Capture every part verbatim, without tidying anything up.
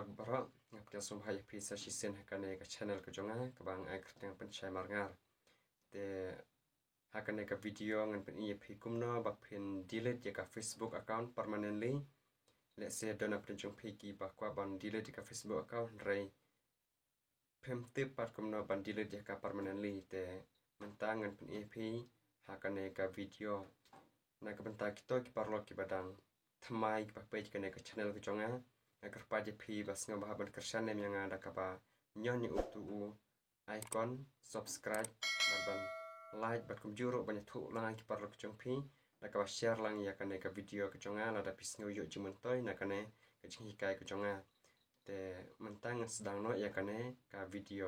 Baroh, nga pdiang sngewbha ïa phi sa shisien ha kane ka channel ka jong nga, kaba nga ai kyrteng Pynshai Marngar. Te ha kane ka video ngan pyni ïa phi kumno ba phin delete ïa ka Facebook account permanently. Lehse don na pdeng jong phi kiba kwah ban delete ïa ka Facebook account, hynrei phim tip pat kumno ban delete ïa ka permanently. Te mynta ngan pyni ïa phi ha kane ka video. Na ka bynta kito ki paralok kiba dang thymmai kiba peit kane ka channel ka jong nga, nga kyrpad ïa phi ba sngewbha ban kyrshan nem ïa nga da kaba ñion ïa utu u icon subscribe, bad ban like, bad kumjuh ruh ban ïathuh lang ïa ki paralok ki jong phi da kaba share lang ïa kane ka video ka jong nga, lada phi sngew ïoh jingmyntoi na kane ka jinghikai ka jong nga. Te mynta ngan sdang noh ïa kane ka video.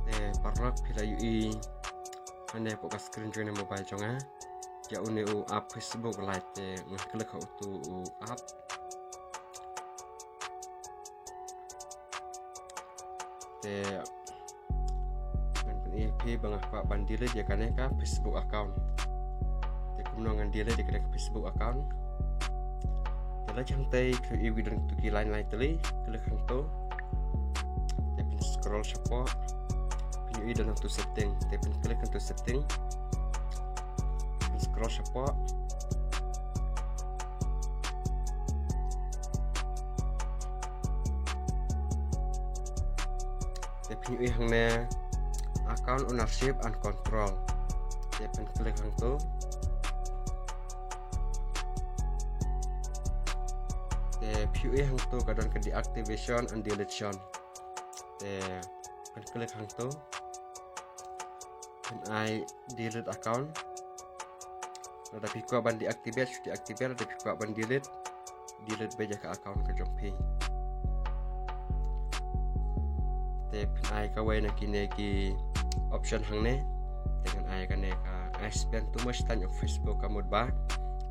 Te paralok, phi la ïohi hangne hapoh ka screen jong ne mobile jong nga, ïa une u app Facebook Lite. Te ngan click ha utu u app. Te ngan pyni ïa phi ba nga kwah ban delete ïa kane ka Facebook account. Te kumno ngan delete ïa kane ka Facebook account? Te la jang te phi ïohi don tu ki line line tylli, click hangtu. Te phin scroll shapoh, phin ïohi don hangtu setting. Te phin click hangtu setting, phin scroll shapoh. Te phin ïohi hangne account ownership and control. Te phin click hangtu. Te phin ïohi hangtu ka don ka deactivation and deletion. Te phin click hangtu. Phin ai delete account. Lada phi kwah ban deactivate, shu deactivate, lada phi kwah ban delete, delete beit ïa ka account ka jong phi. Te phin ai kawei na kine ki option hangne. Te ngan ai kane ka I spend too much time on Facebook, ka mut ba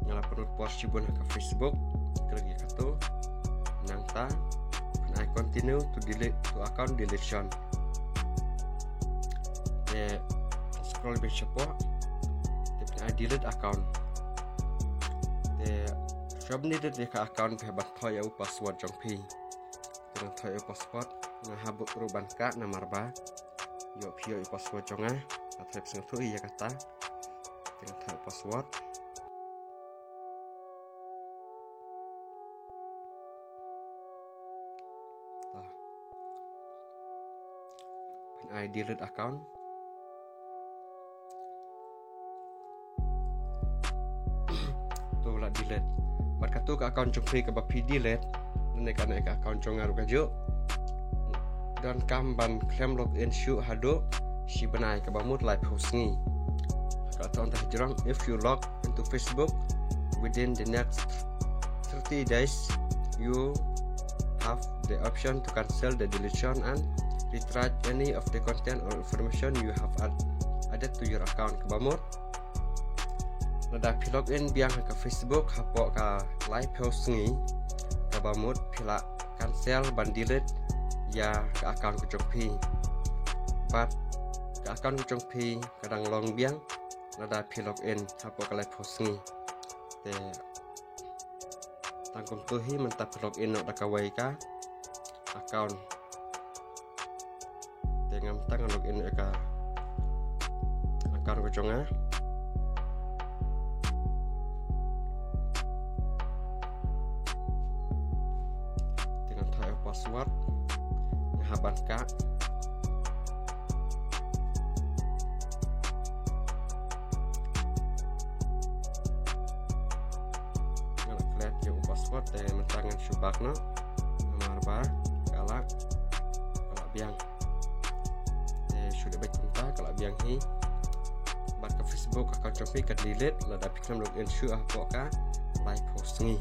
nga la pynlut por shibun ha ka Facebook. Click ïa katu. Nangta phin ai continue to delete, to account deletion. Te scroll beit shapoh. Te phin ai delete account. Te shuwa ban delete ïa ka account, phi hap ban thoh ïa u password jong phi. Te ngan thoh ïa u password. Nga hap ruh ban kah namar ba ïoh phi ïoh ïa u password jong nga. Nga threp sngewthuh ïa kata. Te ngan thoh ïa u password. Phin ai delete account. To la delete. Bad katu ka account jong phi kaba phi delete, lane kane ka account jong nga ruh kajuh, donkam ban khlem log in shuh haduh shi bnai, kaba mut laiphew sngi. Kata ong ta hajrong, if you log into Facebook within the next thirty days, you have the option to cancel the deletion and retrieve any of the content or information you have add-, added to your account. Kaba mut lada phi log in biang ha ka Facebook hapoh ka laiphew sngi, kaba mut phi lah cancel ban delete ïa ka account ka jong phi. Bad ka account ka jong phi ka dang long biang lada phi log in hapoh ka laiphew sngi. Te tang kumtu hi mynta phi log in noh da kawei ka account. Te ngam tang log in ïa ka account ka jong nga. Te ngan thoh ïa u password. Nga hap ban kah. Nga la klet ïa u password, te mynta ngan shu back noh. Namar ba ka la, ka la biang. Te shu dei beit kumta, ka la biang hi. Bad ka Facebook account jong phi ka delete lada phi khlem log in shuh hapoh ka laiphew sngi.